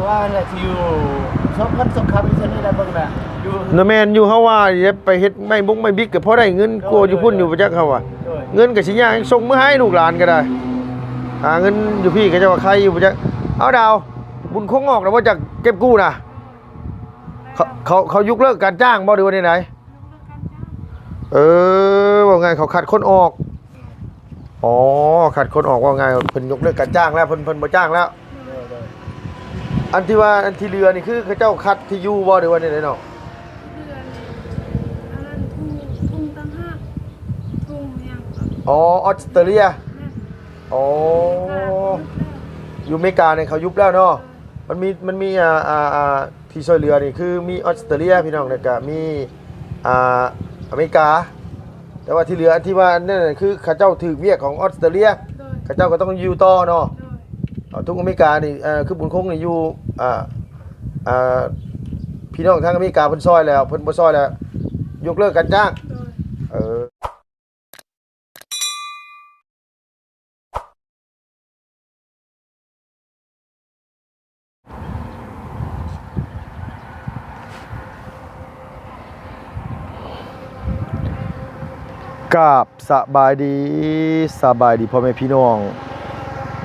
ວ່າແຫຼະ ຊິຢູ່ສອງພັນສອງຄຳຢູ່ຊັ້ນນີ້ແຫຼະ ເບິ່ງລະຢູ່ ນະແມ່ນຢູ່ ເຮົາວ່າໄປເຮັດໄມ້ບົງໄມ້ບິກກໍພໍໄດ້ເງິນກວ່າຢູ່ພຸ້ນຢູ່ ບໍ່ຈັກເຮົາວ່າ ໂດຍ ເງິນກໍຊິຍາກສົ່ງມື້ໃຫ້ລູກຫຼານກໍໄດ້ ຫາເງິນຢູ່ພີ້ເຂົາເຈົ້າວ່າໄຄຢູ່ ບໍ່ຈັກ. ເອົາດາວ ບຸນຄົງອອກແລ້ວບໍ່ ຈັກເກັບກູ້ນະ ເຂົາ ເຂົາ ເຂົາຍົກເລີກການຈ້າງບໍ່ ຫຼືວ່າແນວໃດ? ເອີ ເວົ້າງ່າຍເຂົາຄັດຄົນອອກ. ອໍ ຄັດຄົນອອກ ເວົ້າງ່າຍເພິ່ນຍົກເລີກການຈ້າງແລ້ວ ເພິ່ນ ເພິ່ນບໍ່ຈ້າງແລ້ວ. ໂດຍ ໂດຍ ອັນທີ່ວ່າ ອັນທີ່ເຫຼືອນີ້ຄືເຂົາເຈົ້າຄັດທີ່ຢູ່ບໍ່ ຫຼືວ່າແນວໃດເນາະ? ເຫຼືອນີ້ ອັນນັ້ນທຸ່ງ ທຸ່ງຕ່າງຫາກ ທຸ່ງຫຍັງກໍ ອໍ ອອສເຕຣເລຍ. ແມ່ນ ອໍ ຢູ່ອາເມລິການີ້ເຂົາຍຸບແລ້ວເນາະ. ມັນມີ ມັນມີ ອ່າ ອ່າ ອ່າ ທີ່ຊ່ວຍເຫຼືອນີ້ຄືມີອອສເຕຣເລຍພີ່ນ້ອງ ແລ້ວກະມີ ອ່າ ອາເມລິກາ ແຕ່ວ່າທີ່ເຫຼືອ ອັນທີ່ວ່ານັ້ນນະ ຄືເຂົາເຈົ້າຖືກວຽກຂອງອອສເຕຣເລຍ ໂດຍ ເຂົາເຈົ້າກໍຕ້ອງຢູ່ຕໍ່ເນາະ. ໂດຍ ເອົາ ທຸ່ງອາເມລິການີ້ ເອີ ຄືບຸນຄົງນີ້ຢູ່ ອ່າ ອ່າ ພີ່ນ້ອງທາງອາເມລິກາເພິ່ນຊ່ອຍແລ້ວ ເພິ່ນບໍ່ຊ່ອຍແລ້ວ ຍົກເລີກການຈ້າງ. ໂດຍ ເອີ ກາບສະບາຍດີ ສະບາຍດີພໍ່ແມ່ພີ່ນ້ອງ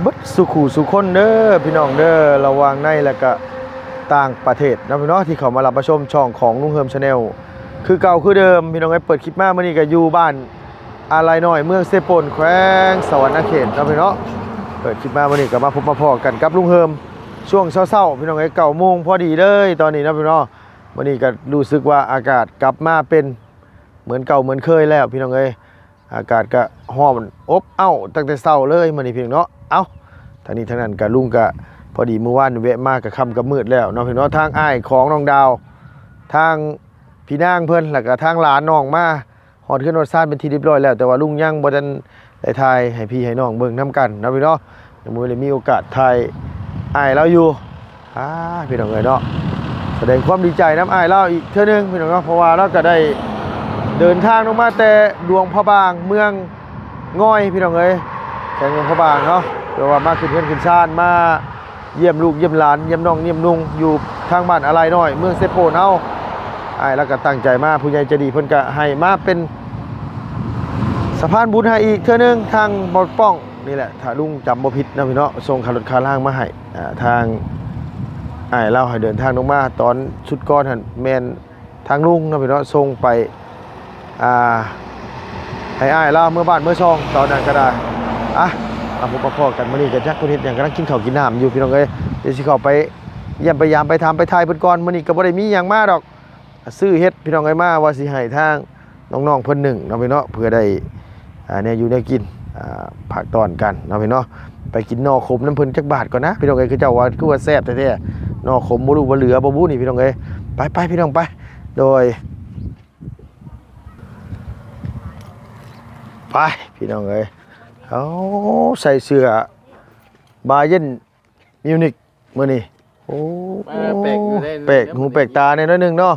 ເບິດສູ່ຄູ່ສູ່ຄົນເດີພີ່ນ້ອງເດີ ລະຫວ່າງໃນ ແລະກະຕ່າງປະເທດເນາະພີ່ນ້ອງ ທີ່ເຂົ້າມາຮັບມາຊົມຊ່ອງຂອງລຸງເຮີມ Channel ຄືເກົ່າຄືເດີມພີ່ນ້ອງເອີຍ. ເປີດຄລິບມາມື້ນີ້ກະຢູ່ບ້ານ ອາໄລນ້ອຍ ເມືອງເຊໂປນ ແຂວງສະຫວັນນະເຂດເນາະພີ່ນ້ອງເນາະ. ເປີດຄລິບມາມື້ນີ້ກໍມາພົບມາພໍ້ກັນກັບລຸງເຮີມ ຊ່ວງເຊົ້າໆ ພີ່ນ້ອງເອີຍ ເກົ້າໂມງພໍດີເລີຍຕອນນີ້ເນາະພີ່ນ້ອງເນາະ. ມື້ນີ້ກໍຮູ້ສຶກວ່າອາກາດກັບມາເປັນເໝືອນເກົ່າເໝືອນເຄີຍແລ້ວພີ່ນ້ອງເອີຍ. ອາກາດກໍຮ້ອນອົບເອົ້າຕັ້ງແຕ່ເຊົ້າເລີຍມື້ນີ້ພີ່ນ້ອງເນາະ. ເອົ້າ ທັງນີ້ທັງນັ້ນກໍລຸງກໍພໍດີມື້ວານແວະມາກໍຄ່ຳກໍມືດແລ້ວເນາະພີ່ນ້ອງເນາະ. ທາງອ້າຍຂອງນ້ອງດາວ ທາງພີ່ນາງເພິ່ນ ແລ້ວກໍທາງຫຼານນ້ອງມາ ຮອດເຮືອນຮອດຊານເປັນທີ່ຮຽບຮ້ອຍແລ້ວ ແຕ່ວ່າລຸງຍັງບໍ່ທັນໄດ້ຖ່າຍໃຫ້ພີ່ໃຫ້ນ້ອງເບິ່ງນຳກັນເນາະພີ່ນ້ອງເນາະ. ຍັງບໍ່ໄດ້ມີໂອກາດຖ່າຍອ້າຍລາວຢູ່. ອ່າ ພີ່ນ້ອງເອີຍເນາະ ສະແດງຄວາມດີໃຈນຳອ້າຍລາວອີກເທື່ອໜຶ່ງພີ່ນ້ອງເນາະ ເພາະວ່າລາວກໍໄດ້ເດີນທາງລົງມາແຕ່ຫຼວງພະບາງ ເມືອງງອຍ ພີ່ນ້ອງເອີຍ ແຂວງຫຼວງພະບາງເນາະ ເພື່ອວ່າມາຂຶ້ນເຮືອນຂຶ້ນຊານ ມາ ຢ້ຽມລູກຢ້ຽມຫຼານ ຢ້ຽມນ້ອງຢ້ຽມນຸ່ງ ຢູ່ທາງບ້ານອາໄລນ້ອຍ ເມືອງເຊໂປນເຮົາ. ອ້າຍລາວກໍຕັ້ງໃຈມາ ຜູ້ໃຫຍ່ໃຈດີເພິ່ນກໍໃຫ້ມາເປັນສະພານບຸນໃຫ້ອີກເທື່ອໜຶ່ງ. ທາງບ່າວປ້ອງນີ້ແຫຼະ ຖ້າລຸງຈຳບໍ່ຜິດເນາະພີ່ເນາະ ສົ່ງຄ່າລົດຄ່າລາງມາໃຫ້. ອ່າ ທາງອ້າຍລາວໃຫ້ເດີນທາງລົງມາ ຕອນຊຸດກ່ອນຫັ້ນແມ່ນ ທາງລຸງເນາະພີ່ເນາະ ສົ່ງໄປ ອ່າ ໃຫ້ອ້າຍລາວເມືອບ້ານເມືອຊ່ອງ ຕອນນັ້ນກໍໄດ້. ອ່ະ ມາພົບມາພໍ້ກັນມື້ນີ້ກໍຈັກເພິ່ນເຮັດຫຍັງ ກຳລັງກິນເຂົ້າກິນນ້ຳຢູ່ພີ່ນ້ອງເອີຍ. ດຽວຊິເຂົ້າໄປຢ້ຽມໄປຢາມໄປຖາມໄປຖ່າຍເພິ່ນກ່ອນ. ມື້ນີ້ກໍບໍ່ໄດ້ມີຫຍັງມາດອກ ຊື້ເຫັດພີ່ນ້ອງເອີຍ ມາວ່າຊິໃຫ້ທາງ ນ້ອງໆເພິ່ນໜຶ້ງເນາະພີ່ເນາະ ເພື່ອໄດ້ ອ່າ ແນວຢູ່ແນວກິນ ອ່າ ພາກຕອນກັນເນາະພີ່ເນາະ. ໄປກິນໜໍ່ຂົມນຳເພິ່ນຈັກບາດກ່ອນນະພີ່ນ້ອງເອີຍ. ເຂົາເຈົ້າວ່າຄືວ່າແຊບແທ້ໆ ໜໍ່ຂົມ ບໍ່ຮູ້ວ່າເຫຼືອບໍ່ບຸນີ້ພີ່ນ້ອງເອີຍ. ໄປໆ ພີ່ນ້ອງໄປ. ໂດຍ ໄປພີ່ນ້ອງເອີຍ. ເອົາ ໃສ່ເສື້ອບາເຢັນ ມິວນິກມື້ນີ້. ໂອ້ ມາແປກຢູ່ເດ້ ແປກຫູແປກຕາແດ່ໜ້ອຍໜຶ່ງເນາະ.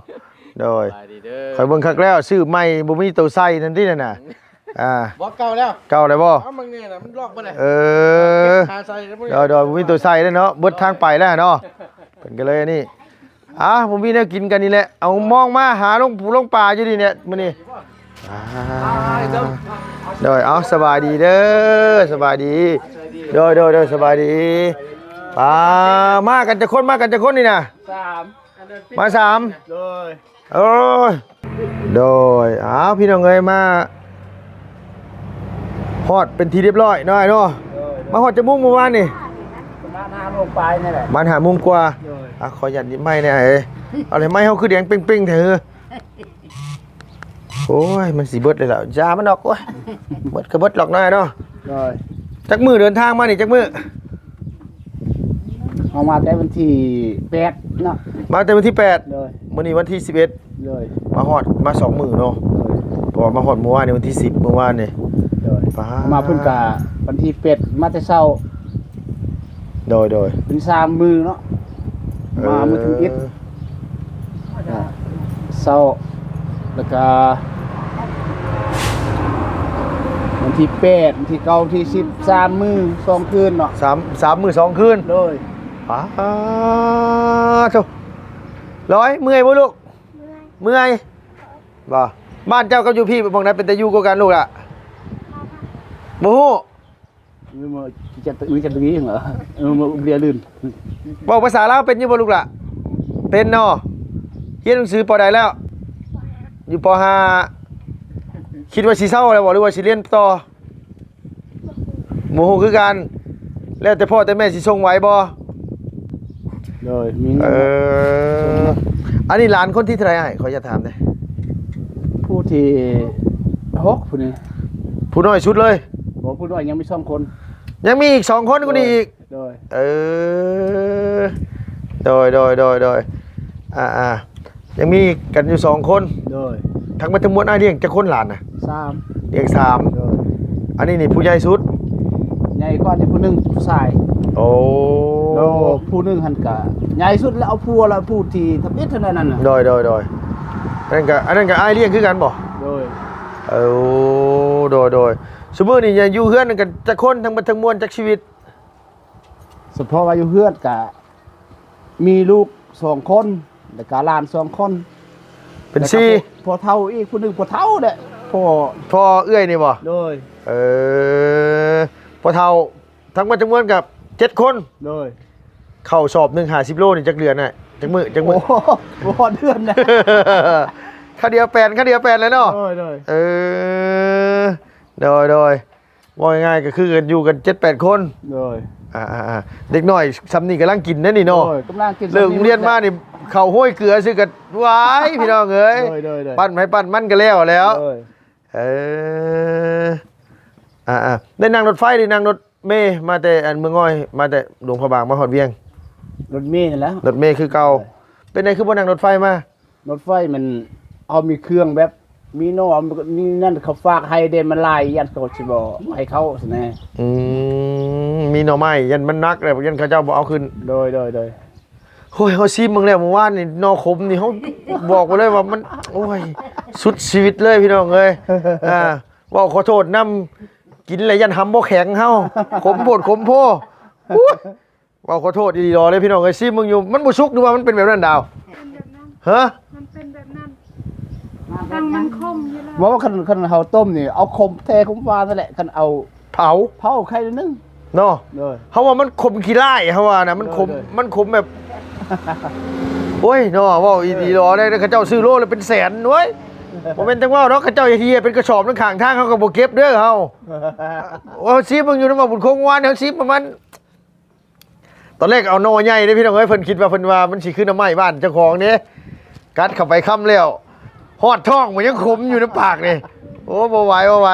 ໂດຍ ສະບາຍດີເດີ. ຂ້ອຍເບິ່ງຄັກແລ້ວ ຊື້ໃໝ່ບໍ່ມີໂຕໃສ່ນັ້ນຕິນັ້ນນະ. ອ່າ ບໍ່ ເກົ່າແລ້ວ ເກົ່າແລ້ວບໍ່? ເອົາ ມັນນີ້ນະ ມັນລອກເບິດແລ້ວ. ເອີ ຫາໃສ່ແລ້ວ ໂດຍໆ ບໍ່ມີໂຕໃສ່ແລ້ວເນາະ ເບິດທາງໄປແລ້ວເນາະ. ເພິ່ນກໍເລີຍອັນນີ້ ອ່າ ບໍ່ມີແນວກິນກັນນີ້ແຫຼະ ເອົາມອງມາຫາລົງປູລົງປາຢູ່ນີ້ແຫຼະມື້ນີ້. ອ່າ ໂດຍ ເອົາ ສະບາຍດີເດີ ສະບາຍດີ. ໂດຍໆໆ ສະບາຍດີ. ອ່າ ມາກັນຈັກຄົນ ມາກັນຈັກຄົນນີ້ນະ? ສາມ ມາສາມ. ໂດຍ ໂອ້ຍ ໂດຍ ເອົາ ພີ່ນ້ອງເອີຍ ມາຮອດເປັນທີ່ຮຽບຮ້ອຍເນາະ ອ້າຍເນາະ. ໂດຍ ໂດຍ ມາຮອດຈັກໂມງມື້ວານນີ້? ປະມານຫ້າໂມງປາຍນີ້ແຫຼະ. ມາຫາໂມງກວ່າ. ໂດຍ ອ່ະ ຂໍອະນຸຍາດຫຍິບໄມ້ແດ່ ເອີ ເອົາແລ້ວ ໄມ້ເຮົາຄືແດງເປັງໆແທ້ ເອີ ໂອ້ຍ ມັນຊິເບິດເລີຍລະ ຢ່າມັນດອກ. ໂອ້ຍ ເບິດກໍເບິດດອກ ນ້ອຍເນາະ. ໂດຍ ຈັກມື້ເດີນທາງມານີ້ ຈັກມື້? ເຮົາມາແຕ່ວັນທີແປດເນາະ ມາແຕ່ວັນທີແປດ. ໂດຍ ມື້ນີ້ວັນທີສິບເອັດ. ໂດຍ ມາຮອດ ມາສອງມື້ເນາະ. ໂດຍ ເພາະວ່າມາຮອດມື້ວານນີ້ ວັນທີສິບ ມື້ວານນີ້. ໂດຍ ປາ ມາເພິ່ນກະວັນທີແປດ ມາແຕ່ເຊົ້າ. ໂດຍໆ ເປັນສາມມື້ເນາະ. ເອີ ມາມື້ທີເອັດ ເຊົ້າ ແລ້ວກະວັນທີແປດ ວັນທີເກົ້າ ວັນທີສິບ ສາມມື້ສອງຄືນເນາະ. ສາມ ສາມມື້ສອງຄືນ. ໂດຍ ປາ ອ້າໂທ້ ລອຍ ເມື່ອຍບໍ່ລູກ? ເມື່ອຍ ເມື່ອຍບໍ່? ບ້ານເຈົ້າກັບຢູ່ພີ້ໝ່ອງໃດເປັນຕາຢູ່ກວ່າກັນລູກລະ? ບໍ່ຮູ້ ເອີ ມາຈັດ ມີຈັດຕະກີ້ເອີ ມາເບຍລື່ນ. ເວົ້າພາສາລາວເປັນຢູ່ບໍ່ລູກຫຼະ? ເປັນເນາະ. ຮຽນໜັງສື ປໍໃດແລ້ວ? ຢູ່ ປໍຫ້າ. ຄິດວ່າຊິເຊົາແລ້ວບໍ່ ຫຼືວ່າຊິຮຽນຕໍ່? ບໍ່ຮູ້ຄືກັນ. ແລ້ວແຕ່ພໍ່ແຕ່ແມ່ຊິສົ່ງໄຫວບໍ່? ໂດຍ ມີເງິນ ເອີ ອັນນີ້ຫຼານຄົນທີເທົ່າໃດອ້າຍ? ຂໍອະນຸຍາດຖາມແດ່. ຜູ້ທີຫົກ ຜູ້ນີ້ ຜູ້ນ້ອຍສຸດເລີຍ? ບໍ່ ຜູ້ນ້ອຍຍັງມີສອງຄົນ. ຍັງມີອີກສອງຄົນ ໂດຍ ຜູ້ນີ້ອີກ? ໂດຍ ເອີ ໂດຍ ໂດຍ ໂດຍ ໂດຍ ອ່າໆ ຍັງມີກັນຢູ່ສອງຄົນ. ໂດຍ ທັງໝົດທັງມວນອ້າຍລ້ຽງຈັກຄົນຫຼານນະ? ສາມ ລ້ຽງສາມ. ໂດຍ ອັນນີ້ນີ້ຜູ້ໃຫຍ່ສຸດ? ໃຫຍ່ກວ່ານີ້ຜູ້ໜຶ່ງ ຜູ້ຊາຍ. ໂອ້ ແລ້ວຜູ້ໜຶ່ງຫັ້ນກະໃຫຍ່ສຸດ ແລ້ວເອົາຜົວ ແລ້ວຜູ້ທີ່ທຳອິດເທົ່ານັ້ນນະ. ໂດຍ ໂດຍ ໂດຍ ອັນນັ້ນກະ ອັນນັ້ນກະອ້າຍລ້ຽງຄືກັນບໍ່? ໂດຍ ເອີ ໂດຍ ໂດຍ ຊຸມື້ນີ້ຢູ່ເຮືອນກັນຈັກຄົນ ທັງໝົດທັງມວນ ຈັກຊີວິດ? ສະເພາະວ່າຢູ່ເຮືອນກະມີລູກສອງຄົນ ແລ້ວກະຫຼານສອງຄົນ ເປັນສີ່. ແລ້ວກະ ພໍ່ເຖົ້າອີກຜູ້ໜຶ່ງ ພໍ່ເຖົ້າແຫຼະ ພໍ່ ພໍ່ເອື້ອຍນີ້ບໍ່? ໂດຍ ເອີ ພໍ່ເຖົ້າ ທັງໝົດທັງມວນກະເຈັດຄົນ. ໂດຍ ເຂົ້າສອບໜຶ່ງຫ້າສິບໂລນີ້ຈັກເດືອນນະ? ຈັກມື້ ຈັກມື້? ໂອ້ ບໍ່ຮອດເດືອນນະ ຄາວດຽວແປນ ຄາວດຽວແປນແລ້ວເນາະ. ໂດຍ ໂດຍ ເອີ ໂດຍ ໂດຍ ເວົ້າງ່າຍໆ ກໍຄືກັນຢູ່ກັນເຈັດແປດຄົນ. ໂດຍ ອ່າໆໆ ເດັກນ້ອຍຊ່ຳນີ້ກຳລັງກິນເດ້ນີ້ເນາະ. ໂດຍ ກຳລັງກິນ ເລີກໂຮງຮຽນມານີ້ ເຂົ້າຫ້ວຍເກືອຊື່ກັນ ຫວາຍ ພີ່ນ້ອງເອີຍ. ໂດຍໆໆ ປັ້ນໃຜປັ້ນມັນກໍແລ້ວແລ້ວ. ໂດຍ ເອີ ອ່າໆ ໄດ້ນັ່ງລົດໄຟ ໄດ້ນັ່ງລົດເມມາແຕ່ອັນເມືອງງອຍ ມາແຕ່ຫຼວງພະບາງມາຮອດວຽງ? ລົດເມນັ້ນແຫຼະ. ລົດເມຄືເກົ່າ. ໂດຍ ເປັນໃດຄືບໍ່ນັ່ງລົດໄຟມາ? ລົດໄຟມັນ ເຮົາມີເຄື່ອງແບບ ມີໜໍ່ ມີນັ້ນ ເຂົາຝາກໃຫ້ເດ້ ມັນຫຼາຍ ຢ້ານເຂົາຊິບໍ່ໃຫ້ເຂົ້າຊັ້ນນະ. ອືມ ມີໜໍ່ໄມ້ ຢ້ານມັນໜັກແລ້ວ ຢ້ານເຂົາເຈົ້າບໍ່ເອົາຂຶ້ນ. ໂດຍໆໆ ໂອ້ຍ ເຮົາຊີມເບິ່ງແລ້ວ ມື້ວານນີ້ໜໍ່ຂົມນີ້ ເຮົາບອກໄປເລີຍວ່າມັນ ໂອ້ຍ ສຸດຊີວິດເລີຍ ພີ່ນ້ອງເອີຍ. ອ່າ ເວົ້າຂໍໂທດນຳ ກິນແລ້ວຢ້ານຫຳບໍ່ແຂງເຮົາ ຂົມໂພດຂົມໂພ. ໂອ້ຍ ເວົ້າຂໍໂທດອີ່ຫຼີດອກເລີຍ ພີ່ນ້ອງເອີຍ. ຊີມເບິ່ງຢູ່ ມັນບໍ່ສຸກ ຫຼືວ່າມັນເປັນແບບນັ້ນດາວ? ເປັນແບບນັ້ນ. ຮະ? ມັນເປັນແບບນັ້ນ. ຕັ້ງມັນຂົມຢູ່ແລ້ວ. ເວົ້າວ່າຄັນ ຄັນເຮົາຕົ້ມນີ້ ເອົາຂົມແທ້ຂົມຫວານນັ້ນແຫຼະ. ຄັນເອົາ ເຜົາ ເຜົາໄຄໜຶ່ງເນາະ. ໂດຍ ເຮົາວ່າມັນຂົມຂີ້ລ້າຍ ເຮົາວ່ານະ ມັນຂົມ. ໂດຍໆ ມັນຂົມແບບ ໂອ້ຍເນາະ ເວົ້າອີ່ຫຼີດອກເດ້. ເຂົາເຈົ້າຊື້ໂລລະເປັນແສນເວີຍ. ບໍ່ແມ່ນຈັ່ງເວົ້າດອກ ເຂົາເຈົ້າເຮັດເປັນກະສອບນຳຂ້າງທາງ ເຮົາກໍບໍ່ເກັບເດີເຮົາ. ເຮົາຊີມເບິ່ງຢູ່ນຳໝໍບຸນຄົງວານ ເຮົາຊີມປະມານ ຕອນແລກເອົາໜໍ່ໃຫຍ່ເດ້ ພີ່ນ້ອງເອີຍ. ເພິ່ນຄິດວ່າ ເພິ່ນວ່າມັນຊິຄືໜໍ່ໄມ້ບ້ານເຈົ້າຂອງເດ້ ກັດເຂົ້າໄປຄຳແລ້ວ ຮອດທ້ອງມັນຍັງຂົມຢູ່ໃນປາກນີ້. ໂອ້ ບໍ່ໄຫວ ບໍ່ໄຫວ.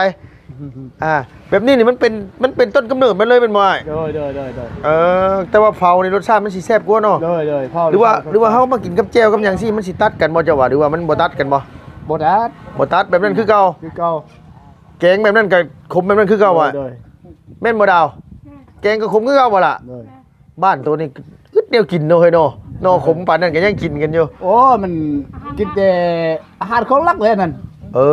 ອ່າ ແບບນີ້ນີ້ມັນເປັນ ມັນເປັນຕົ້ນກຳເນີດມັນເລີຍແມ່ນບໍ່ອ້າຍ? ໂດຍໆໆໆ ເອີ ແຕ່ວ່າເຜົານີ້ລົດຊາດມັນຊິແຊບກວ່າເນາະ. ໂດຍໆ ເຜົາ ຫຼືວ່າ ຫຼືວ່າເຮົາມາກິນກັບແຈ່ວກັບຫຍັງຊີ້ ມັນຊິຕັດກັນບໍ່ ເຈົ້າວ່າ? ຫຼືວ່າມັນບໍ່ຕັດກັນບໍ່? ບໍ່ຕັດ ບໍ່ຕັດ ແບບນັ້ນຄືເກົ່າ ຄືເກົ່າ. ແກງແບບນັ້ນກໍຂົມແບບນັ້ນຄືເກົ່າ. ໂດຍໆ ແມ່ນບໍ່ດາວ? ແມ່ນ. ແກງກໍຂົມຄືເກົ່າບໍ່ລະ? ໂດຍ ບ້ານໂຕນີ້ອຶດແນວກິນເນາະເຮີຍເນາະ. ໜໍ່ຂົມປານນັ້ນກໍຍັງກິນກັນຢູ່. ໂອ້ ມັນກິນແຕ່ອາຫານຂອງຫຼັກເລີຍນັ້ນ. ເອີ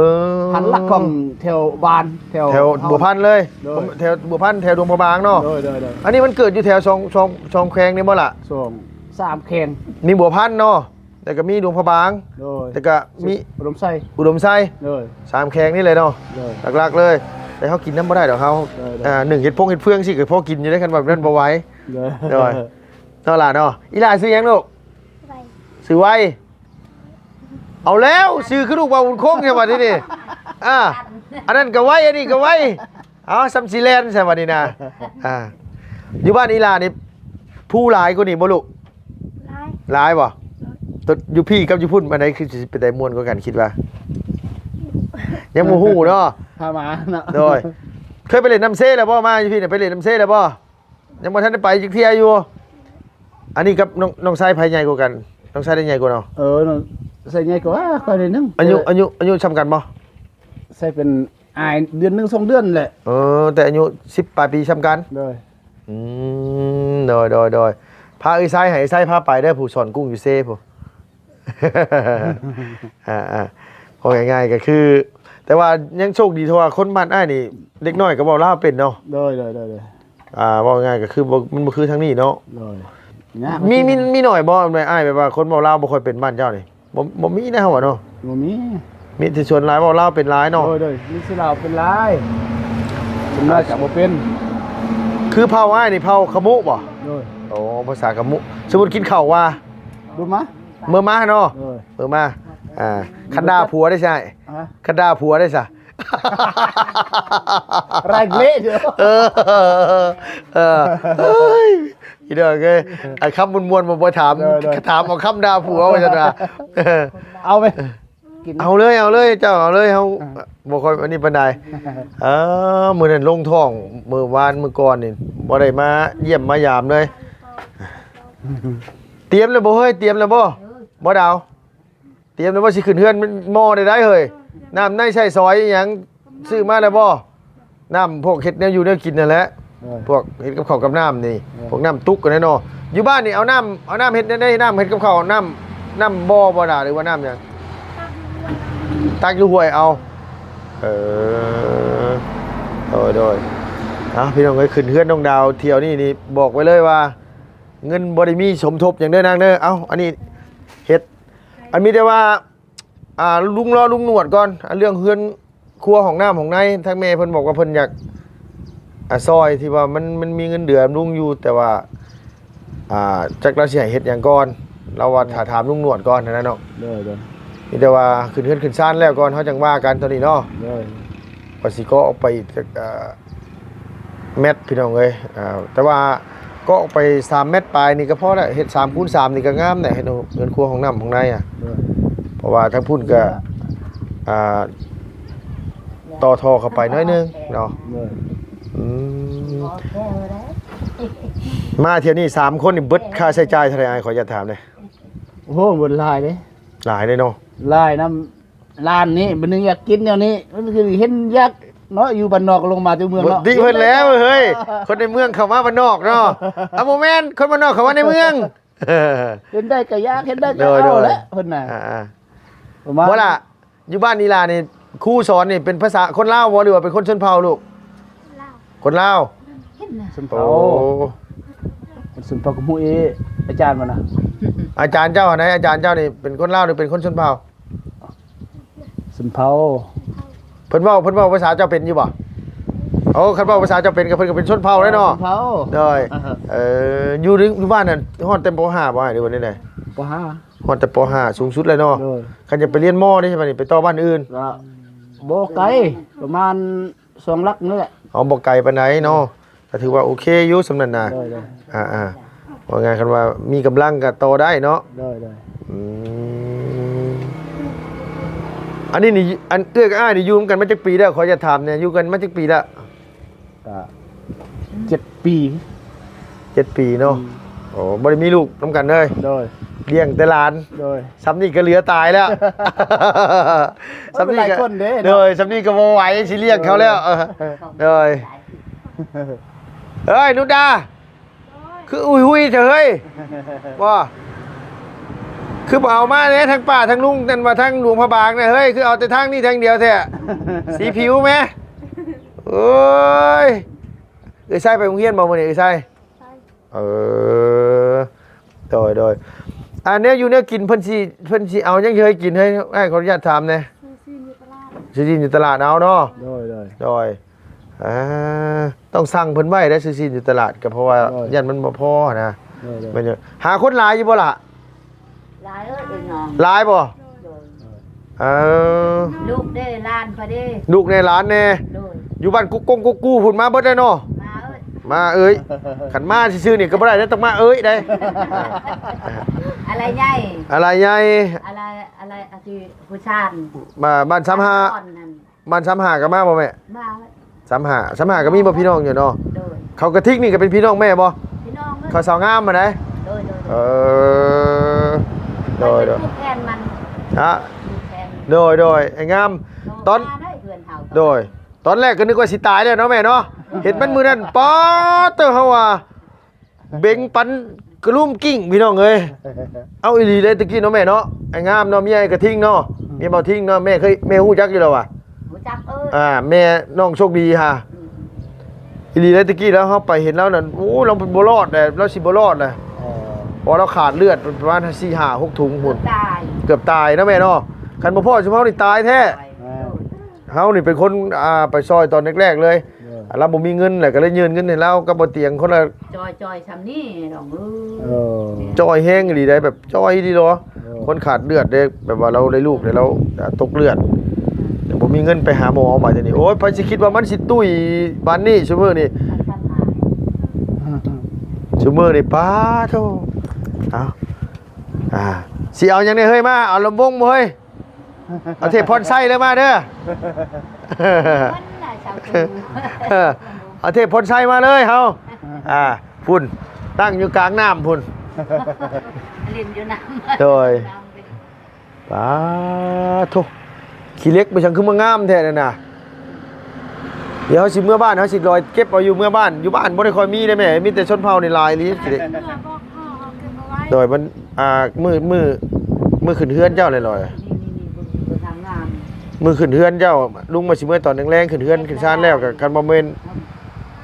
ອາຫານຫຼັກຂອງແຖວບ້ານ ແຖວ ແຖວບົວພັນເລີຍ. ໂດຍ ແຖວບົວພັນ ແຖວຫຼວງພະບາງເນາະ. ໂດຍໆໆ ອັນນີ້ມັນເກີດຢູ່ແຖວສອງ ສອງ ສອງແຂວງນີ້ບໍ່ລະ? ສອງ ສາມແຂວງ ມີບົວພັນເນາະ ແລ້ວກໍມີຫຼວງພະບາງ. ໂດຍ ແລ້ວກໍມີອຸດົມໄຊ ອຸດົມໄຊ. ໂດຍ ສາມແຂວງນີ້ແຫຼະເນາະ. ໂດຍ ຫຼັກໆເລີຍ. ແຕ່ເຮົາກິນນຳບໍ່ໄດ້ດອກເຮົາ. ໂດຍໆ ອ່າ ໜຶ່ງເຮັດພົງເຮັດເຟືອງຊີ້ກໍພໍກິນຢູ່ເດ້ ຄັນວ່າແບບນັ້ນບໍ່ໄຫວ. ໂດຍ ໂດຍ ເນາະຫຼານເນາະ. ອີຫຼາຊື່ຫຍັງລູກ? ໄວ ຊື່ໄວ. ເອົາແລ້ວ ຊື່ຄືລູກບ່າວບຸນຄົງແທ້ບັດນີ້. ອ່າ ອັນນັ້ນກໍໄວ ອັນນີ້ກໍໄວ. ເອົາ ສ່ຳຊິແລ່ນໃສ່ບັດນີ້ນະ. ອ່າ ຢູ່ບ້ານອີຫຼານີ້ ພູຫຼາຍກວ່ານີ້ບໍ່ລູກ? ຫຼາຍ ຫຼາຍບໍ່? ໂດຍ ຕົວຢູ່ພີ້ກັບຢູ່ພຸ້ນ ອັນໃດຄືຊິເປັນຕາມ່ວນກວ່າກັນ ຄິດວ່າ? ຍັງບໍ່ຮູ້ເນາະ ພາມາເນາະ. ໂດຍ ເຄີຍໄປຫຼິ້ນນ້ຳເຊແລ້ວບໍ່? ມາຢູ່ພີ້ນະ ໄປຫຼິ້ນນ້ຳເຊແລ້ວບໍ່? ຍັງບໍ່ທັນໄດ້ໄປຈັກເທື່ອຢູ່. ອັນນີ້ກັບນ້ອງ ນ້ອງຊາຍໃຜໃຫຍ່ກວ່າກັນ? ນ້ອງຊາຍໄດ້ໃຫຍ່ກວ່າເນາະ? ເອີ ນ້ອງຊາຍໃຫຍ່ກວ່າຂ້ອຍໜ້ອຍໜຶ່ງ. ອາຍຸ ອາຍຸ ອາຍຸສ່ຳກັນບໍ່? ຊາຍເປັນ ອາຍເດືອນໜຶ່ງສອງເດືອນແຫຼະ. ເອີ ແຕ່ອາຍຸສິບປາຍປີສ່ຳກັນ. ໂດຍ ອືມ ໂດຍ ໂດຍ ໂດຍ. ພາເອື້ອຍຊາຍ ໃຫ້ເອື້ອຍຊາຍພາໄປເດີ ຜູ້ສອນກຸ້ງຢູ່ເຊພຸ້ນ. ອ່າໆ ເວົ້າງ່າຍໆກໍຄື ແຕ່ວ່າຍັງໂຊກດີເທົ່າວ່າຄົນບ້ານອ້າຍນີ້ ເດັກນ້ອຍກໍເວົ້າລາວເປັນເນາະ. ໂດຍໆໆໆ ອ່າ ເວົ້າງ່າຍກໍຄືບໍ່ ມັນບໍ່ຄືທາງນີ້ເນາະ. ໂດຍ ຍາກ ມີ ມີ ມີໜ້ອຍບໍ່ ອ້າຍ ແບບວ່າຄົນເວົ້າລາວບໍ່ຄ່ອຍເປັນບ້ານເຈົ້ານີ້? ບໍ່ ບໍ່ມີນະ ເຮົາວ່າເນາະ ບໍ່ມີ ມີແຕ່ສ່ວນຫຼາຍເວົ້າລາວເປັນຫຼາຍເນາະ. ໂດຍ ໂດຍ ມີແຕ່ລາວເປັນຫຼາຍ ສ່ວນຫຼາຍຈະບໍ່ເປັນ. ຄືເຜົ່າອ້າຍນີ້ເຜົ່າຂະມຸບໍ່? ໂດຍ ໂອ້ ພາສາຂະມຸ. ສົມມຸດກິນເຂົ້າວ່າ ເບິ່ງມາ ເມືອມາເນາະ. ໂດຍ ເມືອມາ ອ່າ ຄັນດ່າຜົວໄດ້ຊະ ຮະ ຄັນດ່າຜົວໄດ້ຊະ ລາຍເລະຢູ່. ເອີ ເອີ ເອີຍ ພີ່ນ້ອງເອີຍ ອັນຄຳມ່ວນໆ ບໍ່ ບໍ່ຖາມ ໂດຍ ໂດຍ ຖາມເອົາຄຳດ່າຜົວວ່າຊັ້ນວ່າ. ເອີ ເອົາໄປ ກິນ ເອົາເລີຍ ເອົາເລີຍ ເຈົ້າເອົາເລີຍ ເຮົາ ອ່າ ບໍ່ຄ່ອຍອັນນີ້ປານໃດ. ເອີ ມື້ນັ້ນລົງທ້ອງ ມື້ວານມື້ກ່ອນນີ້ ບໍ່ໄດ້ມາຢ້ຽມມາຢາມເລີຍ. ຕຽມແລ້ວບໍ່ເຮີ້ຍ? ຕຽມແລ້ວບໍ່? ບໍ່ດາວ? ຕຽມແລ້ວບໍ່? ຊິຂຶ້ນເຮືອນ ໝໍ້ໄດ້ໄດ໋ເຮີ້ຍ. ນ້ຳໃນໃຊ້ສອຍອີ່ຫຍັງ ຊື້ມາແລ້ວບໍ່? ນ້ຳພວກເຮັດແນວຢູ່ແນວກິນນັ້ນແຫຼະ ເອີ ພວກເຮັດກັບເຂົ້າກັບນ້ຳນີ້ ເອີ ພວກນ້ຳຕຸກຫັ້ນແຫຼະເນາະ. ຢູ່ບ້ານນີ້ເອົານ້ຳ ເອົານ້ຳເຮັດແນວໃດ? ນ້ຳເຮັດກັບເຂົ້າ ນ້ຳ ນ້ຳບໍ່ບໍ່ລະ ຫຼືວ່ານ້ຳຫຍັງ? ຕັກຢູ່ຫ້ວຍເອົາ. ເອີ ໂດຍ ໂດຍ. ເອົາ ພີ່ນ້ອງເອີຍ ຂຶ້ນເຮືອນນ້ອງດາວຖ້ຽວນີ້ນີ້ ບອກໄວ້ເລີຍວ່າ ເງິນບໍ່ໄດ້ມີສົມທົບຫຍັງເດີນາງເດີ. ເອົ້າ ອັນນີ້ເຮັດ ອັນມີແຕ່ວ່າ ອ່າ ລຸງລໍລຸງໜວດກ່ອນ ອັນເລື່ອງເຮືອນຄົວຫ້ອງນ້ຳຫ້ອງໃນ ທາງແມ່ເພິ່ນບອກວ່າເພິ່ນຢາກ ອ່າ ຊ່ອຍທີ່ວ່າມັນ ມັນມີເງິນເດືອນລຸງຢູ່ ແຕ່ວ່າ ອ່າ ຈັກລາວຊິໃຫ້ເຮັດຫຍັງກ່ອນ ລາວວ່າ ໂດຍ ຖ້າຖາມລຸງໜວດກ່ອນຫັ້ນນະເນາະ. ໂດຍ ໂດຍ. ມີແຕ່ວ່າຂຶ້ນເຮືອນຂຶ້ນຊານແລ້ວກ່ອນ ເຮົາຈັ່ງວ່າກັນຕອນນີ້ເນາະ. ໂດຍ. ວ່າຊິເກາະອອກໄປ ເອີ່ ແມັດ ພີ່ນ້ອງເອີຍ. ອ່າ ແຕ່ວ່າເກາະອອກໄປສາມແມັດປາຍນີ້ກໍພໍແລ້ວ ເຮັດສາມຄູນສາມນີ້ກໍງາມແຫຼະ ເຮັດເຮືອນຄົວຫ້ອງນ້ຳຫ້ອງໃນອະ. ໂດຍ. ເພາະວ່າທາງພຸ້ນກໍ ອ່າ ຕໍ່ທໍ່ເຂົ້າໄປໜ້ອຍໜຶ່ງເນາະ. ໂດຍ. ອືມ ມາທ່ຽວນີ້ສາມຄົນນີ້ເບິດຄ່າໃຊ້ຈ່າຍເທົ່າໃດ ອ້າຍ ຂໍອະນຸຍາດຖາມແດ່? ໂອ້ໂຫ ເບິດຫຼາຍເດ້ ຫຼາຍເດ້ເນາະ. ຫຼາຍນຳ ຮ້ານນີ້ ບັດໜຶ່ງຢາກກິນແນວນີ້ ມັນຄືເຫັນຢາກເນາະ ຢູ່ບ້ານນອກລົງມາແຕ່ເມືອງເນາະ. ຕິເພິ່ນແລ້ວເຮີ້ຍ ຄົນໃນເມືອງເຂົ້າມາບ້ານນອກເນາະ. ເອົາ ບໍ່ແມ່ນ ຄົນບ້ານນອກເຂົ້າມາໃນເມືອງ ເຫັນໄດ້ກໍຢາກ ເຫັນໄດ້ກໍເອົາແຫຼະເພິ່ນນະ. ອ່າ ປະມານ ບໍ່ລະ ຢູ່ບ້ານອີ່ຫຼ້ານີ້ ຄູສອນນີ້ເປັນພາສາຄົນລາວບໍ່ ຫຼືວ່າເປັນຄົນຊົນເຜົ່າລູກ? ລາວ ຄົນລາວ ເຫັນນະ ຊົນເຜົ່າ. ໂອ້ ເປັນຊົນເຜົ່າກະໝູ່ເອ ອາຈານມັນນະ. ອາຈານເຈົ້າຫັ້ນໃດ ອາຈານເຈົ້ານີ້ເປັນຄົນລາວ ຫຼືເປັນຄົນຊົນເຜົ່າ? ຊົນເຜົ່າ. ເພິ່ນເວົ້າ ເພິ່ນເວົ້າພາສາເຈົ້າເປັນຢູ່ບໍ່? ໂອ້ ຄັນເວົ້າພາສາເຈົ້າເປັນກໍ ເພິ່ນກໍເປັນຊົນເຜົ່າແລ້ວເນາະ. ຊົນເຜົ່າ. ໂດຍ. ອ່າຮະ. ເອີ ຢູ່ ຢູ່ບ້ານນັ້ນຮອດແຕ່ ປໍຫ້າ ບໍ່ ຫຼືວ່າແນວໃດ? ປໍຫ້າ. ຮອດແຕ່ ປໍຫ້າ ສູງສຸດແລ້ວເນາະ. ໂດຍ. ຄັນຈະໄປຮຽນ ມໍ ເດ້ ບາດນີ້ໄປຕໍ່ບ້ານອື່ນ? ກໍບໍ່ໄກ ປະມານສອງຫຼັກນີ້ແຫຼະ. ເອົາ ບໍ່ໄກປານໃດເນາະ. ກໍຖືວ່າໂອເຄຢູ່ສ່ຳນັ້ນນະ. ໂດຍ ໂດຍ. ອ່າໆ ວ່າງ່າຍ ຄັນວ່າມີກຳລັງກໍຕໍ່ໄດ້ເນາະ. ໂດຍ ໂດຍ. ອືມ ອັນນີ້ນີ້ ອັນເອື້ອຍກັບອ້າຍນີ້ຢູ່ນຳກັນມາຈັກປີແລ້ວ? ຂໍຢາກຖາມແດ່ ຢູ່ກັນມາຈັກປີແລ້ວ? ກໍເຈັດປີ. ເຈັດປີເນາະ. ອືມ. ໂອ້ ບໍ່ໄດ້ມີລູກນຳກັນເລີຍ? ໂດຍ. ລ້ຽງແຕ່ຫຼານ? ໂດຍ. ສ່ຳນີ້ກໍເຫຼືອຕາຍແລ້ວ ສ່ຳນີ້ກໍ ໂດຍ ສ່ຳນີ້ກໍບໍ່ໄຫວຊິລ້ຽງເຂົາແລ້ວ. ໂດຍ. ເອີຍ ນຸດດາ ຄືອຸຍຮຸຍແທ້ເຮີ້ຍ ບໍ່ ຄືບໍ່ເອົາມາແດ່ ທັງປ້າທັງລຸງ ນັ້ນວ່າທາງຫຼວງພະບາງນະເຮີ້ຍ ຄືເອົາແຕ່ທາງນີ້ທາງດຽວແທ້ ສີຜິວແມ. ໂອ້ຍ ເອື້ອຍໄຊໄປໂຮງຮຽນບໍ່ມື້ນີ້ ເອື້ອຍໄຊ? ໄປ. ເອີ ໂດຍ ໂດຍ. ອັນແນວຢູ່ແນວກິນເພິ່ນຊິ ເພິ່ນຊິເອົາຫຍັງເຮີ້ຍກິນເຮີ້ຍ? ອ້າຍຂໍອະນຸຍາດຖາມແດ່. ຊື້ຊີ້ນຢູ່ຕະຫຼາດ ຊື້ຊີ້ນຢູ່ຕະຫຼາດເອົາເນາະ. ໂດຍ ໂດຍ. ໂດຍ. ອ່າ ຕ້ອງສັ່ງເພິ່ນໄວ້ໄດ໋ ຊື້ຊີ້ນຢູ່ຕະຫຼາດ ກໍເພາະວ່າ ໂດຍ ຢ້ານມັນບໍ່ພໍນະ. ໂດຍ ໂດຍ. ແມ່ນຢູ່. ຫາຄົນຫຼາຍຢູ່ບໍ່ລະ? ຫຼາຍເອີຍ ເອີຍນ້ອງ. ຫຼາຍບໍ່? ໂດຍ. ເອີ ລູກເດ້ ຫຼານຂ້ອຍເດ້ ລູກແດ່ ຫຼານແດ່. ໂດຍ. ຢູ່ບ້ານກຸກກົງກຸກກູພຸ້ນມາເບິດແລ້ວເນາະ. ມາເອີຍ ມາເອີຍ. ຄັນມາຊື່ໆນີ້ກໍບໍ່ໄດ້ເດ້ ຕ້ອງມາເອີຍໄດ໋. ອາໄລໃຫຍ່ ອາໄລໃຫຍ່ ອາໄລ ອາໄລ ອາທີ່ຜູ້ຊານ ບ້ານ ບ້ານສາມຫ້າ ບ້ານສາມຫ້າກໍມາບໍ່ແມ່? ມາ. ສາມຫ້າ ສາມຫ້າກໍມີບໍ່ພີ່ນ້ອງຢູ່ເນາະ? ໂດຍ. ເຂົາກະທິກນີ້ກໍເປັນພີ່ນ້ອງແມ່ບໍ່? ພີ່ນ້ອງເອີຍ ເຂົາສາວງາມຫັ້ນໃດ໋? ໂດຍ ໂດຍ ໂດຍ. ເອີ ໂດຍ ໂດຍ. ມັນເປັນຜູ້ແທນມັນ ຮະ? ຜູ້ແທນ. ໂດຍ ໂດຍ. ໄອ້ງາມ ຕອນ ມາໄດ້ເພື່ອນເຮົາ ໂດຍ ຕອນແລກກໍນຶກວ່າຊິຕາຍແລ້ວເນາະແມ່ເນາະ ເຫັນມັນມື້ນັ້ນ ປາດເຕີ ເຮົາວ່າ ເບັງປັນກະລຸມກິ້ງພີ່ນ້ອງເອີຍ. ເອົາອີ່ຫຼີເດ້ ແຕ່ກີ້ເນາະແມ່ເນາະ ໄອ້ງາມເນາະ ເມຍໄອ້ກະທິງເນາະ ອືມ ເມຍບ່າວທິງເນາະ ແມ່ເຄີຍ ແມ່ຮູ້ຈັກຢູ່ແລ້ວຫວາ? ຮູ້ຈັກເອີຍ. ອ່າ ແມ່ນ້ອງໂຊກດີຫາ ອືມ ອີ່ຫຼີເດ້ ແຕ່ກີ້ແລ້ວເຮົາໄປເຫັນລາວນັ້ນ ໂອ້ ລາວບໍ່ລອດແຫຼະ ລາວຊິບໍ່ລອດແຫຼະ. ອໍ ເພາະວ່າລາວຂາດເລືອດປະມານສີ່ຫ້າຫົກຖົງພຸ້ນ ຕາຍ ເກືອບຕາຍເນາະແມ່ເນາະ. ຄັນບໍ່ພໍ້ຊຸມເຮົານີ້ຕາຍແທ້. ແມ່ນ ເຮົານີ້ເປັນຄົນ ອ່າ ໄປຊ່ອຍຕອນແລກໆເລີຍ. ໂດຍ ລາວບໍ່ມີເງິນແຫຼະ ກໍເລີຍຍື່ນເງິນໃຫ້ລາວກັບບໍ່ຕຽງຄົນລະ ຈ່ອຍ ຈ່ອຍຊ່ຳນີ້ດອກ. ເອີ ເອີ ຈ່ອຍແຮງອີ່ຫຼີໃດ໋ ແບບຈ່ອຍອີ່ຫຼີເນາະ. ໂດຍ ຄົນຂາດເລືອດເດ້ ແບບວ່າລາວໄດ້ລູກແລ້ວ ລາວຕົກເລືອດ ແຕ່ບໍ່ມີເງິນໄປຫາໝໍບາດນີ້. ໂອ້ຍ ໃຜຊິຄິດວ່າມັນຊິຕຸ້ຍປານນີ້ຊຸມື້ນີ້ ຊຸມື້ນີ້ ປາໂທ້. ເອົາ ອ່າ ຊິເອົາຫຍັງແດ່ເຮີ້ຍ? ມາເອົາລຳວົງບໍ່ເຮີ້ຍ? ເອົາເທບພອນໄຊເລີຍມາເດີ. ມັນນະຊາວຕູ ເອີ ເອົາເທບພອນໄຊມາເລີຍເຮົາ. ອ່າ ພຸ້ນ ຕັ້ງຢູ່ກາງນ້ຳພຸ້ນ ຫຼິ້ນຢູ່ນ້ຳ. ໂດຍ ປາໂທ້ ຂີ້ເຫຼັກໄປສັງຄືມາງາມແທ້ນັ້ນນະ. ດຽວເຮົາຊິເມືອບ້ານ ເຮົາຊິລອຍເກັບເອົາຢູ່ເມືອບ້ານ. ຢູ່ບ້ານບໍ່ໄດ້ຄ່ອຍມີເດ້ແມ່ ມີແຕ່ຊົນເຜົ່ານີ້ຫຼາຍອີ່ຫຼີຂີ້ເຫຼັກ. ເມືອບອກເຮົາ ເຮົາເກັບເອົາໄວ້. ໂດຍ ມັນ ອ່າ ມື້ ມື້ ມື້ຂຶ້ນເຮືອນເຈົ້າແຫຼະລອຍ. ນີ້ໆໆ ເບິ່ງ ເບິ່ງທາງງາມ ມື້ຂຶ້ນເຮືອນເຈົ້າ ລຸງວ່າຊິເມືອຕອນແລງໆ ຂຶ້ນເຮືອນຂຶ້ນຊານແລ້ວ ກໍຄັນບໍ່ແມ່ນ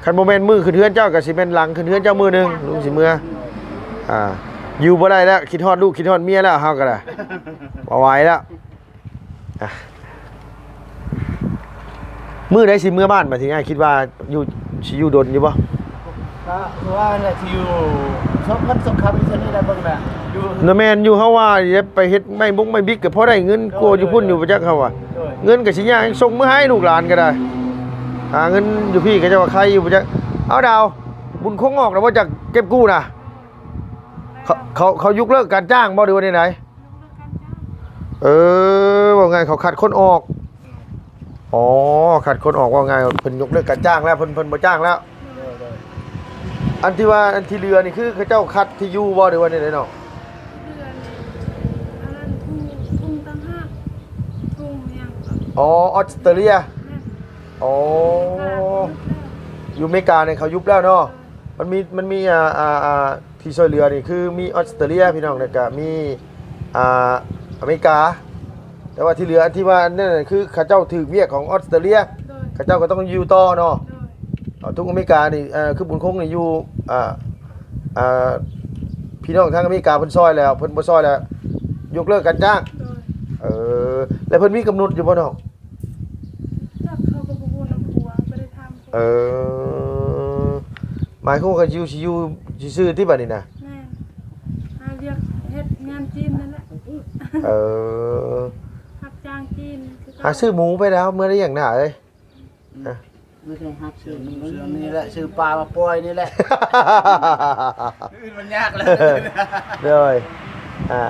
ຄັນບໍ່ແມ່ນມື້ຂຶ້ນເຮືອນເຈົ້າ ກໍຊິແມ່ນຫຼັງຂຶ້ນເຮືອນເຈົ້າມື້ໜຶ່ງ ລຸງຊິເມືອ. ອ່າ ຢູ່ບໍ່ໄດ້ແລ້ວ ຄິດຮອດລູກ ຄິດຮອດເມຍແລ້ວ ເຮົາກໍໄດ້ ບໍ່ໄຫວແລ້ວ. ອ່ະ ມື້ໃດຊິເມືອບ້ານບາດທີນີ້? ອ້າຍຄິດວ່າຢູ່ ຊິຢູ່ດົນຢູ່ບໍ່? ກະຄືວ່າແຫຼະ ຊິຢູ່ສອງວັນສອງຄ່ຳ ເທົ່ານີ້ແຫຼະ ເບິ່ງແຫຼະ ຢູ່ ນະແມ່ນຢູ່. ເຮົາວ່າໄປເຮັດໄມ້ບົງໄມ້ບິກ ກໍພໍໄດ້ເງິນກວ່າຢູ່ພຸ້ນຢູ່ ບໍ່ຈັກເຮົາວ່າ. ໂດຍ ເງິນກໍຊິຍາກ ສົ່ງເມືອໃຫ້ລູກຫຼານກໍໄດ້. ຫາເງິນຢູ່ພີ້ ເຂົາເຈົ້າວ່າໄຄຢູ່ ບໍ່ຈັກ. ເອົາດາວ ບຸນຄົງອອກແລ້ວບໍ່ ຈັກເກັບກູ້ນະ? ເຂົາ ເຂົາ ເຂົາຍົກເລີກການຈ້າງບໍ່ ຫຼືວ່າແນວໃດ? ເອີ ເວົ້າງ່າຍເຂົາຄັດຄົນອອກ. ອໍ ຄັດຄົນອອກ ເວົ້າງ່າຍເພິ່ນຍົກເລີກການຈ້າງແລ້ວ ເພິ່ນ ເພິ່ນບໍ່ຈ້າງແລ້ວ. ໂດຍ ໂດຍ ອັນທີ່ວ່າ ອັນທີ່ເຫຼືອນີ້ ຄືເຂົາເຈົ້າຄັດທີ່ຢູ່ບໍ່ ຫຼືວ່າແນວໃດເນາະ? ເຫຼືອນີ້ ອັນນັ້ນທຸ່ງ ທຸ່ງຕ່າງຫາກ ທຸ່ງຫຍັງກໍ ອໍ ອອສເຕຣເລຍ. ແມ່ນ ອໍ ຢູ່ອາເມລິການີ້ເຂົາຍຸບແລ້ວເນາະ. ມັນມີ ມັນມີ ອ່າ ອ່າ ອ່າ ທີ່ຊ່ວຍເຫຼືອນີ້ຄືມີອອສເຕຣເລຍພີ່ນ້ອງ ແລ້ວກະມີ ອ່າ ອາເມລິກາ. ແຕ່ວ່າທີ່ເຫຼືອ ອັນທີ່ວ່ານັ້ນນະ ຄືເຂົາເຈົ້າຖືກວຽກຂອງອອສເຕຣເລຍ ໂດຍ ເຂົາເຈົ້າກໍຕ້ອງຢູ່ຕໍ່ເນາະ. ໂດຍ ເອົາ ທຸ່ງອາເມລິການີ້ ເອີ ຄືບຸນຄົງນີ້ຢູ່ ອ່າ ອ່າ ພີ່ນ້ອງທາງອາເມລິກາເພິ່ນຊ່ອຍແລ້ວ ເພິ່ນບໍ່ຊ່ອຍແລ້ວ ຍົກເລີກການຈ້າງ. ໂດຍ ເອີ ແລ້ວເພິ່ນມີກຳນົດຢູ່ບໍ່ນ້ອງ? ຈັກ ເຂົາກໍບໍ່ຮູ້ນຳຜົວ ບໍ່ໄດ້ຖາມຜົວ. ເອີ ໝາຍຄວາມວ່າຢູ່ ຊິຢູ່ຊື່ໆຕິບາດນີ້ນະ? ແມ່ນ ຫາວຽກເຮັດງານຈີນນັ້ນແຫຼະ. ເອີ ຮັບຈ້າງຈີນຄືເກົ່າ. ຫາຊື້ໝູໄປແລ້ວ ເມື່ອໄດ້ຫຍັງໜ້າເອີຍ. ອືມ ບໍ່ໄດ້ຮັບຊື້ໝູ ຊື້ນີ້ແຫຼະ ຊື້ປາມາປ່ອຍນີ້ແຫຼະ. ອື່ນມັນຍາກແລ້ວ. ໂດຍ ອ່າ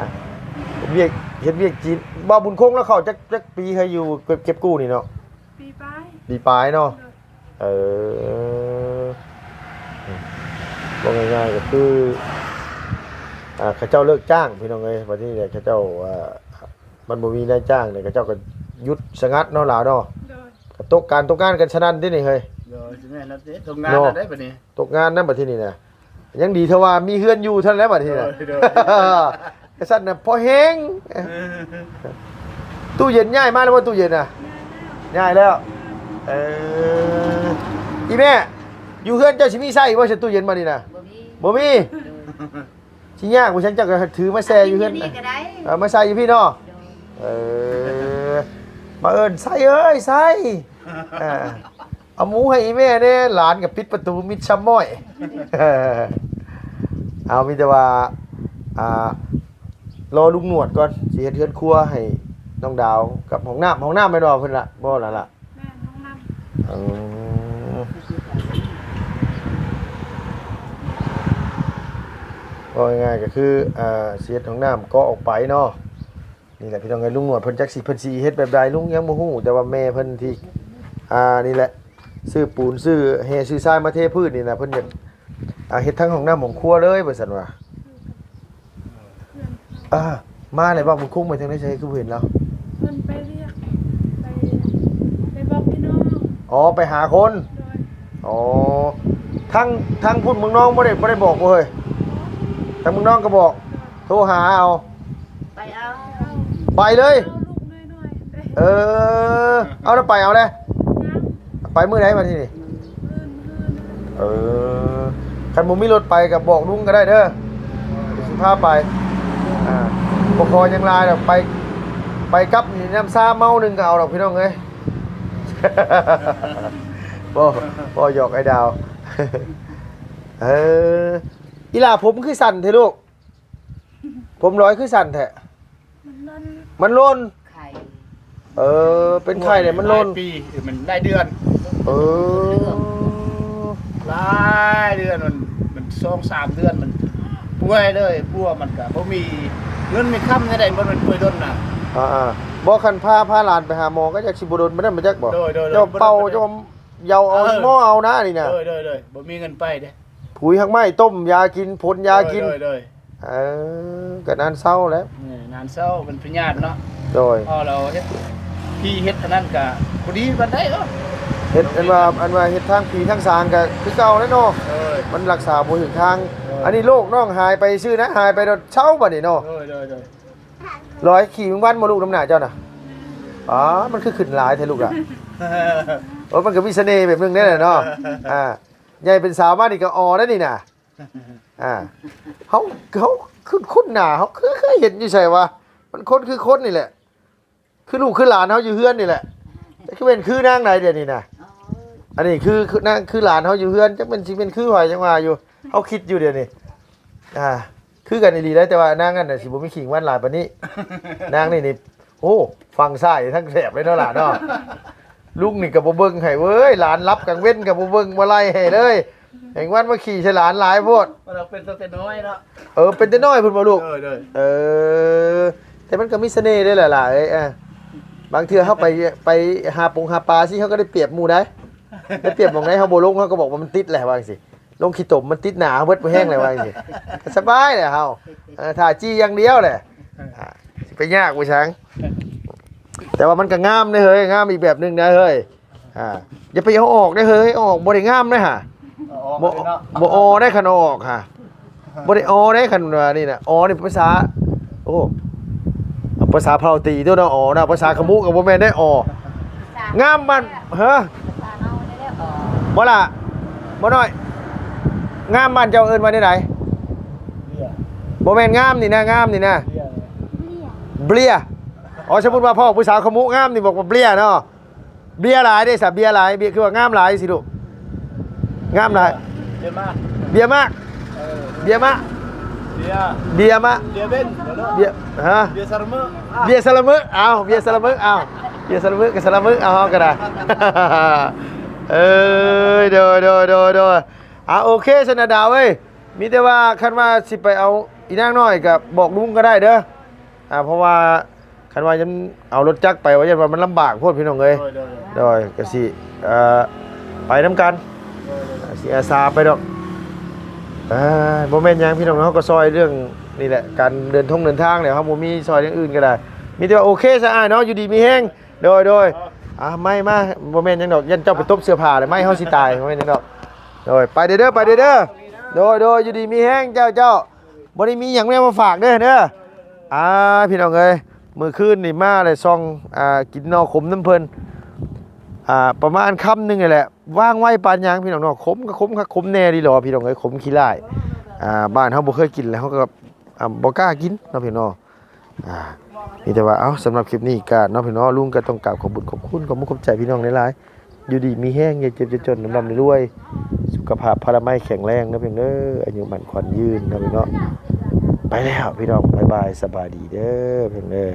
ເຮັດວຽກ ເຮັດວຽກຈີນ. ບໍ່ ບຸນຄົງລາວເຂົ້າຈັກ ຈັກປີ ເຄີຍຢູ່ເກັບ ເກັບກູ້ນີ້ເນາະ? ປີປາຍ ປີປາຍເນາະ. ໂດຍ ເອີ ເວົ້າງ່າຍໆກໍຄື ອ່າ ເຂົາເຈົ້າເລີກຈ້າງພີ່ນ້ອງເອີຍ. ບັດນີ້ແຫຼະ ເຂົາເຈົ້າ ອ່າ ມັນບໍ່ມີນາຍຈ້າງນີ້ ເຂົາເຈົ້າກໍຢຸດສະຫງັດເນາະ ລາວເນາະ. ໂດຍ ກໍຕົກການຕົກງານກັນສະນັ້ນຕິນີ້ເຮີ້ຍ. ໂດຍ ຊິແມ່ນແລ້ວຕິ ຕົກງານແລ້ວເດ້ບັດນີ້ ຕົກງານນຳບັດທີນີ້ນະ. ຍັງດີເທົ່າວ່າມີເຮືອນຢູ່ເທົ່ານັ້ນແຫຼະບັດນີ້ນະ. ໂດຍ ໂດຍ ກະຊັ້ນນະພໍແຮງ. ເອີ ຕູ້ເຢັນຍ້າຍມາແລ້ວບໍ່? ຕູ້ເຢັນນະ ຍ້າຍແລ້ວ. ເອີ ອີແມ່ ຢູ່ເຮືອນເຈົ້າຊິມີໃຊ້ບໍ່ ຕູ້ເຢັນບັດນີ້ນະ? ບໍ່ມີ ບໍ່ມີ. ຊິຍາກບໍ່? ຊັ້ນເຈົ້າກໍຖືມາແຊ່ຢູ່ເຮືອນ ເອົາມາໃສ່ຢູ່ພີ້ເນາະ. ເອີ ມາເອີ້ນ ໄຊເອີຍ ໄຊ ເອີ ເອົາໝູໃຫ້ອີແມ່ແດ່. ຫຼານກໍປິດປະຕູມິດຊຳມ້ອຍ. ເອົາ ມີແຕ່ວ່າ ອ່າ ລໍລຸງໜວດກ່ອນ ຊິເຮັດເຮືອນຄົວໃຫ້ນ້ອງດາວກັບຫ້ອງນ້ຳ. ຫ້ອງນ້ຳແມ່ນບໍ່ເພິ່ນລະ? ບໍ່ລະລະ. ແມ່ນ ຫ້ອງນ້ຳ. ອືມ ເວົ້າງ່າຍໆກໍຄື ເອີ ຊິເຮັດຫ້ອງນ້ຳກໍອອກໄປເນາະ. ນີ້ແຫຼະພີ່ນ້ອງເອີຍ ລຸງໜວດເພິ່ນຈັກຊິ ເພິ່ນຊິເຮັດແບບໃດ ລຸງຍັງບໍ່ຮູ້. ແຕ່ວ່າແມ່ເພິ່ນທີ່ ອ່າ ນີ້ແຫຼະ ຊື້ປູນ ຊື້ແຮ່ ຊື້ຊາຍມາເທພື້ນນີ້ນະ ເພິ່ນຢາກ ອ່າ ເຮັດທັງຫ້ອງນ້ຳຫ້ອງຄົວເລີຍວ່າຊັ້ນວ່າ. ອ່າ ມາແລ້ວ ເວົ້າບຸນຄົງໄປທາງໃດ ໃສຄືບໍ່ເຫັນລາວ? ເພິ່ນໄປວຽກ ໄປ ໄປບອກພີ່ນ້ອງ. ອໍ ໄປຫາຄົນ. ໂດຍ ອໍ ທາງ ທາງພຸ້ນເມືອງນອງບໍ່ໄດ້ ບໍ່ໄດ້ບອກບໍ່ເຮີ້ຍ? ທາງເມືອງນອງກໍບອກ. ໂດຍ ໂທຫາເອົາ. ໄປເອົາ ໄປເລີຍ. ເອົາລູກນ້ອຍໆ. ເອີ ເອົາແລ້ວໄປເອົາແລ້ວ. ຍັງ ໄປມື້ໃດບັດທີນີ້? ມື້ອື່ນ ມື້ອື່ນ. ເອີ ຄັນບໍ່ມີລົດໄປກໍບອກລຸງກໍໄດ້ເດີ. ພາໄປ ອ່າ ບໍ່ຂໍຫຍັງຫຼາຍດອກ ໄປ ໄປກັບນີ້ນ້ຳຊາເມົາໜຶ່ງກໍເອົາດອກພີ່ນ້ອງເອີຍ. ບໍ່ ບໍ່ ຢອກອ້າຍດາວ. ເອີ ອີຫຼ້າ ຜົມຄືສັ້ນແທ້ລູກ? ຜົມລອຍຄືສັ້ນແທ້? ມັນຫຼົ່ນ ມັນຫຼົ່ນ ໄຂ້ ເອີ ເປັນໄຂ້ແລ້ວມັນຫຼົ່ນ ຫຼາຍປີ ມັນຫຼາຍເດືອນ ເອີ ຫຼາຍເດືອນ ມັນ ມັນສອງສາມເດືອນ ມັນປ່ວຍເລີຍ ປົວມັນກະບໍ່ມີເງິນມີຄຳແນວໃດ ມັນປ່ວຍດົນນະ. ອ່າໆ ບໍ່ ຄັນພາ ພາຫຼານໄປຫາໝໍກໍຈັກຊິບໍ່ດົນປານນັ້ນບໍ່ຈັກບໍ່? ໂດຍໆໆ ເຈົ້າເປົ່າ ເຈົ້າເຍົາເອົາ ເອີ ໝໍເອົານະນີ້ນະ. ໂດຍໆໆ ບໍ່ມີເງິນໄປເດ້. ຜຸຍຮາກໄມ້ຕົ້ມຢາກິນ ພົ່ນຢາກິນ ໂດຍໆໆ ເອີ ກໍນານເຊົາແຫຼະ ເອີ ນານເຊົາ ເປັນພະຍາດເນາະ ໂດຍ ພໍລາວເຮັດຜີເຮັດອັນນັ້ນກະບໍ່ດີປານໃດເນາະ ເຮັດອັນວ່າ ອັນວ່າເຮັດທາງຜີທາງສາງກະຄືເກົ່າແຫຼະເນາະ ໂດຍ ມັນລັກສາບໍ່ຖືກທາງ ໂດຍ ອັນນີ້ໂລກນ້ອງຫາຍໄປຊື່ນະ ຫາຍໄປໂດດເຊົາບັດນີ້ເນາະ ໂດຍໆໆ ລອຍຂີ້ແມງວັນບໍ່ລູກ ນຳໜ້າເຈົ້ານະ? ອໍ ມັນຄືຂຶ້ນຫຼາຍແທ້ລູກຫຼະ ໂອ້ ມັນກໍມີສະເໜ່ແບບໜຶ່ງແດ່ແຫຼະເນາະ ອ່າ ໃຫຍ່ເປັນສາວມານີ້ກໍອໍແລ້ວນີ້ນະ. ອ່າ ເຮົາ ເຮົາຄຸ້ນໆໜ້າ ເຮົາຄືເຄີຍເຫັນຢູ່ໃສວະ ມັນຄົນຄືຄົນນີ້ແຫຼະ ຄືລູກຄືຫຼານເຮົາຢູ່ເຮືອນນີ້ແຫຼະ ຈັກຊິເປັນຄືນາງໃດດຽວນີ້ນະ ອັນນີ້ຄື ຄືນາງ ຄືຫຼານເຮົາຢູ່ເຮືອນ ຈັກແມ່ນຊິເປັນຄືໃຜ ຈັ່ງວ່າຢູ່ ເຮົາຄິດຢູ່ດຽວນີ້ ອ່າ ຄືກັນອີ່ຫຼີໄດ໋ ແຕ່ວ່ານາງນັ້ນນະຊິບໍ່ມີຂີ້ງວັນຫຼາຍປານນີ້ ນາງນີ້ນີ້ ໂອ້ ຝັ່ງຊ້າຍທັງແຖບເລີຍເນາະຫຼານເນາະ ລຸງນີ້ກໍບໍ່ເບິ່ງໃຫ້ເວີຍ ຫຼານຫຼັບກາງເວັນກໍບໍ່ເບິ່ງບໍ່ໄລ່ໃຫ້ເລີຍ ແຮງວັນມາຂີ້ໃສ່ຫຼານຫຼາຍໂພດ ມັນເປັນຕັ້ງແຕ່ນ້ອຍເນາະ ເອີ ເປັນແຕ່ນ້ອຍພຸ້ນບໍ່ລູກ? ໂດຍໆ ເອີ ແຕ່ມັນກໍມີສະເໜ່ເດ້ຫຼາຍໆ ເອີ ບາງເທື່ອເຮົາໄປ ໄປຫາປົງຫາປາຊີ້ ເຮົາກໍໄດ້ປຽບໝູ່ໄດ໋ ໄດ້ປຽບໝ່ອງໃດເຮົາບໍ່ລົງ ເຮົາກໍບອກວ່າມັນຕິດແຫຼະ ວ່າຈັ່ງຊີ້ ລົງຂີ້ຕົມມັນຕິດໜ້າເຮົາເບິດ ບໍ່ແຮງແລ້ວວ່າຈັ່ງຊີ້ ກໍສະບາຍແຫຼະເຮົາ ເອີ ຖ້າຈີ່ຢ່າງດຽວແຫຼະ ອ່າ ຊິໄປຍາກໄປສັງ ແຕ່ວ່າມັນກໍງາມເດ້ເຮີ້ຍ ງາມອີກແບບໜຶ່ງນະເຮີ້ຍ ອ່າ ຢ່າໄປເອົາອອກເດ້ເຮີ້ຍ ເອົາອອກບໍ່ໄດ້ງາມເດ້ຫາ ເອົາອອກ ບໍ່ ບໍ່ອໍເດ້ ຄັນເອົາອອກຫາ ບໍ່ໄດ້ອໍເດ້ ຄັນວ່ານີ້ນະ ອໍນີ້ພາສາ ໂອ້ ພາສາເຜົ່າຕີຕົວເນາະ ອໍນະ ພາສາຂະມຸກໍບໍ່ແມ່ນເດ້ ອໍ ງາມບ້ານ ຮະ ບໍ່ລະ ບໍ່ນ້ອຍ ງາມບ້ານເຈົ້າເອີ້ນວ່າແນວໃດ? ບໍ່ແມ່ນງາມນີ້ນະ ງາມນີ້ນະ ເບຍ ອໍ ສົມມຸດວ່າພໍ່ຜູ້ສາວຂະມຸງາມນີ້ ບອກວ່າເບຍເນາະ ເບຍຫຼາຍເດ້ສະ ເບຍຫຼາຍ ເບຍ ຄືວ່າງາມຫຼາຍຊິລູກ ງາມຫຼາຍ ເບຍມາກ ເບຍມາກ ເອີ ເບຍມາກ ເບຍ ເບຍມາກ ເບຍເບັນ ເບຍ ຮະ ເບຍສະລະເມີ ເບຍສະລະເມີ ເອົາ ເບຍສະລະເມີ ເອົາ ເບຍສະລະເມີ ກໍສະລະເມີ ເອົາ ເຮົາກໍໄດ້ ເອີຍ ໂດຍ ໂດຍ ໂດຍ ໂດຍ ອ່າ ໂອເຄ ຊະນະດາວເອີຍ ມີແຕ່ວ່າຄັນວ່າຊິໄປເອົາອີນາງນ້ອຍກໍບອກລຸງກໍໄດ້ເດີ ອ່າ ເພາະວ່າຄັນວ່າຍັງເອົາລົດຈັກໄປ ວ່າຢ້ານວ່າມັນລຳບາກໂພດພີ່ນ້ອງເອີຍ ໂດຍ ໂດຍ ໂດຍ ກໍຊິ ເອີ ໄປນຳກັນ ໂດຍ ໂດຍ ຊິອາສາໄປດອກ ເອີຍ ບໍ່ແມ່ນຫຍັງພີ່ນ້ອງ ເຮົາກໍຊ່ອຍເລື່ອງນີ້ແຫຼະ ການເດີນທ່ອງເດີນທາງແຫຼະ ເຮົາບໍ່ມີຊ່ອຍຢ່າງອື່ນກໍໄດ້ ມີແຕ່ວ່າໂອເຄຊະອ້າຍເນາະ ຢູ່ດີມີແຮງ ໂດຍ ໂດຍ ອ່າ ໄມ້ມາ ບໍ່ແມ່ນຫຍັງດອກ ຢ້ານເຈົ້າໄປຕົບເສື້ອຜ້າແລ້ວໄມ້ເຮົາຊິຕາຍ ບໍ່ແມ່ນຫຍັງດອກ ໂດຍ ໄປເດີ ໄປເດີ ໂດຍ ໂດຍ ຢູ່ດີມີແຮງເຈົ້າ ເຈົ້າ ບໍ່ໄດ້ມີຫຍັງແນວມາຝາກເດີ ເດີ ອ່າ ພີ່ນ້ອງເອີຍ ມື້ຄືນນີ້ມາແລ້ວສ່ອງ ອ່າ ກິນໜໍ່ຂົມນຳເພິ່ນ ອ່າ ປະມານຄຳໜຶ່ງນີ້ແຫຼະ ວາງໄວປານຫຍັງພີ່ນ້ອງເນາະ ຂົມກໍຂົມຄັກຂົມແນ່ດີຫຼໍ ພີ່ນ້ອງເອີຍ ຂົມຂີ້ລ້າຍ ອ່າ ບ້ານເຮົາບໍ່ເຄີຍກິນ ແລ້ວເຮົາກໍ ອ່າ ບໍ່ກ້າກິນເນາະພີ່ນ້ອງເນາະ ອ່າ ມີແຕ່ວ່າ ເອົ້າ ສຳລັບຄລິບນີ້ກໍເນາະພີ່ນ້ອງ ລຸງກໍຕ້ອງກາບຂອບບຸນຂອບຄຸນ ຂອບມຸກຂອບໃຈພີ່ນ້ອງຫຼາຍໆ ຢູ່ດີມີແຮງ ຢ່າເຈັບຢ່າຈົນ ລ່ຳໆລວຍໆ ສຸຂະພາບພະລາໄມແຂງແຮງເນາະພີ່ນ້ອງເດີ ອາຍຸໝັ້ນຂວັນຍືນເນາະພີ່ນ້ອງເນາະ ໄປແລ້ວພີ່ນ້ອງ ບາຍບາຍ ສະບາຍດີເດີພີ່ນ້ອງເດີ.